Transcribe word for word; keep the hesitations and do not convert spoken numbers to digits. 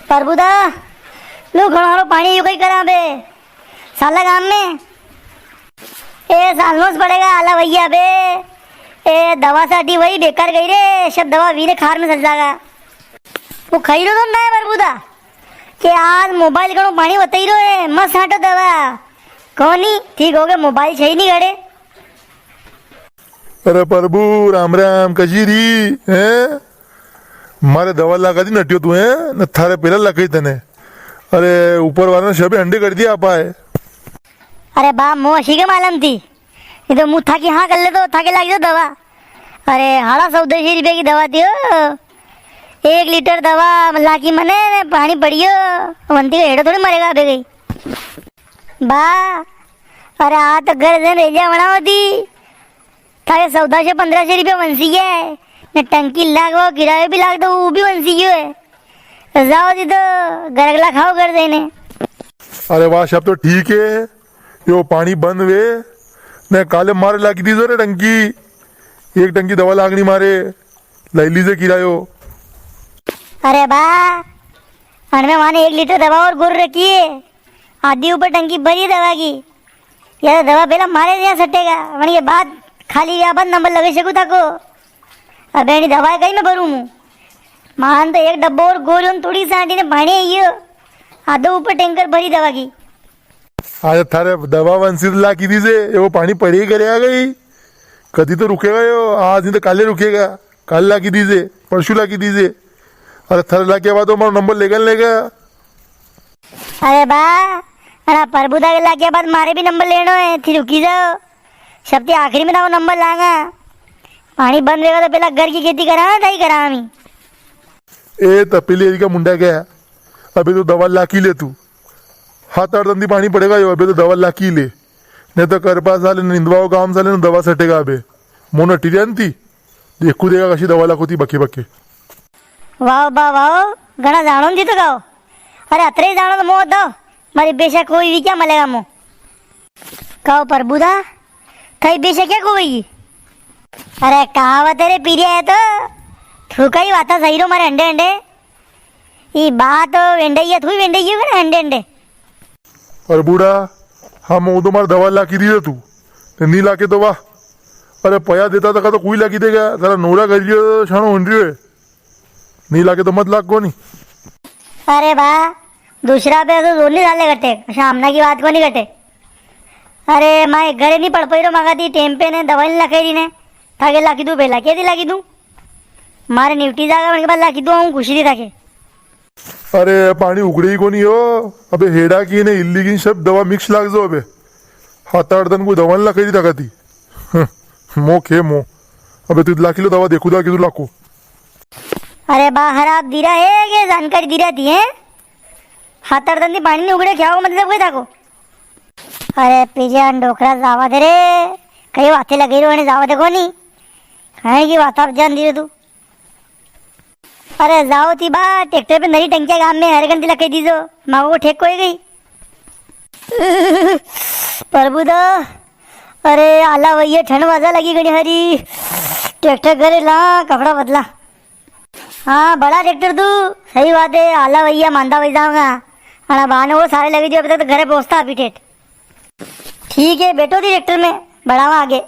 प्रभुदा, लो घणो हारो पाणी, यो कई करा बे? साला गाम में। ए, सालनो स पड़ेगा, आला भैया बे। ए, दवा साटी वई बेकार गई रे, सब दवा वीरे खार में चल जागा। वो खाई रो तो ना है प्रभुदा, के आज मोबाइल घणो पाणी बताई रो है, मत साटो दवा। कोनी, ठीक हो गए, मोबाइल छे ही नी घरे। अरे प्रभु, राम राम, कशी री, हैं? मारे दवा लागा दी नट्यो तू, हैं? न थारे पेला लागी तने। अरे, ऊपर वाला ने सबे हंडे कर दिया आपा है। अरे बा, मो अशी के मालूम थी? ये तो मु थाकी हाँ कर ले तो थाके लागी दो दवा। अरे, हाड़ा चौदह सौ रुपया की दवा थी हो। एक लीटर दवा लागी मने ने पाणी पड़ियो। वंती का हेड़ो थोड़ी मरेगा अबे गई। बा, अरे आ तो घर जन रेलिया बनाओ दी। थारे चौदह सौ पन्द्रह सौ रुपया वंसी है, ने टंकी लागवा किरायो भी लाग दो, वो भी वंसी गयो है। तो जाओ दी तो गरगला खाओ घर देने। अरे वाह, सब तो ठीक है, यो पाणी बंद वे, ने काले मारे लागी दीजो रे टंकी, एक टंकी दवा लागणी मारे, लई लीजे किरायो। अरे बा, अणमें माने एक लीटर दवा और गुर रखी है, आधी ऊपर टंकी भरी दवा की। या तो दवा पेला मारे या सटेगा, वणी के बाद खाली या बाद नंबर लगे शकू थाको। अबे एनी दवा कई में भरूं मु? मान तो एक डब्बो और गोरियों थोड़ी सांटी ने पाणी आइयो, आधो ऊपर टैंकर भरी दवा की। आज थारे दवा वंसित लागी दीजे, ये वो पाणी पड़ी करे आ गई। कदी तो रुकेगा यो, आज नी तो काले रुकेगा। काल लागी दीजे, परसू लागी दीजे। अरे थारे लाग्या बाद तो मारो नंबर लेगा नी लेगा। अरे बा, अरे प्रभुदा के लाग्या बाद मारे भी नंबर लेनो है, थी रुकी जाओ। सबसे आखिरी में थाको नंबर लांगा। पाणी बंद रेगा तो पेला घर की खेती करा, ताई करा हमी। ए तपेली एरी का मुंडा गया, अबे तो दवा लाकी ले तू। हात आठ दन दी पाणी पड़ेगा यो, अबे तो दवा लाकी ले। नी तो करपा साले निंदवाओ काम साले ने दवा सटेगा अबे। मोन टिरियंती। देखू देगा कशी दवा लाखो थी बके बके। वाओ बा वाओ, घणा जाणो जी तो गाओ। अरे अतरे ही जाणो तो मो दो, मारी बेशक कोई भी क्या मलेगा मो। कहो प्रभुदा, कई बेशक क्या कोई? अरे कहावत रे पीरिया है तो, थू कई बात सही रो मारे अंडे अंडे। ई बात तो वेंडे ही है, थू ही वेंडे ही है अंडे अंडे। अरे बूढ़ा, हाँ, मो तो मारे दवा लाकी दी रे तू, ने नी लाके तो वाह। अरे पया देता तका तो कोई लाकी देगा, सारा नोरा कर लियो, शाणो हुन रियो है। नी लाके तो मत लाग कोनी। अरे बा, दूसरा पे तो जोर नी डाले कटे, सामना की बात कोनी कटे। अरे माए घरे नी पड़ पई रो मगा ती टेम पे ने दवाई नी लाके री ने, थाके लाकी दूं पेला, के दी लाकी दूं? मारे निवटी जागा, उनके बाद लाकी दूं, हूँ खुशी थी थाके। अरे, पाणी उगड़े ही कोनी हो। अबे हेड़ा की ने इल्ली की सब दवा मिक्स लाग जो अबे। हात आठ दन कोई दवा नी लाके दी तका ती। हं, मो खे मो। अबे तू लाकी लो दवा, देखू दवा कितु लाको। अरे बा, हराब दीरा है के जानकारी दीरा थी है? हात आठ दन ती पाणी नी उगड़े, क्या हो मतलब कोई थाको? अरे पीरिया डोकरा जावा दे रे, कई बातें लगी रो ने जावा दे कोनी। काहे की बात आप जान दियो तू। अरे जाओ ती बा, ट्रैक्टर पे नरी टंकिया गाम में हर घंटी लगे दीजो, मागो को ठेक कोई गई। प्रभु दा, अरे आला वही ठंड वाजा लगी घणी हरी, ट्रैक्टर घरे ला, कपड़ा बदला। हाँ, बड़ा ट्रैक्टर तू, सही बात है, आला भैया मांदा वही जाऊंगा। अणा बाने वो सारे लगे जो अभी तक तो घरे पहुंचता अभी ठेठ। ठीक है, बैठो थी ट्रैक्टर में, बढ़ावा आगे।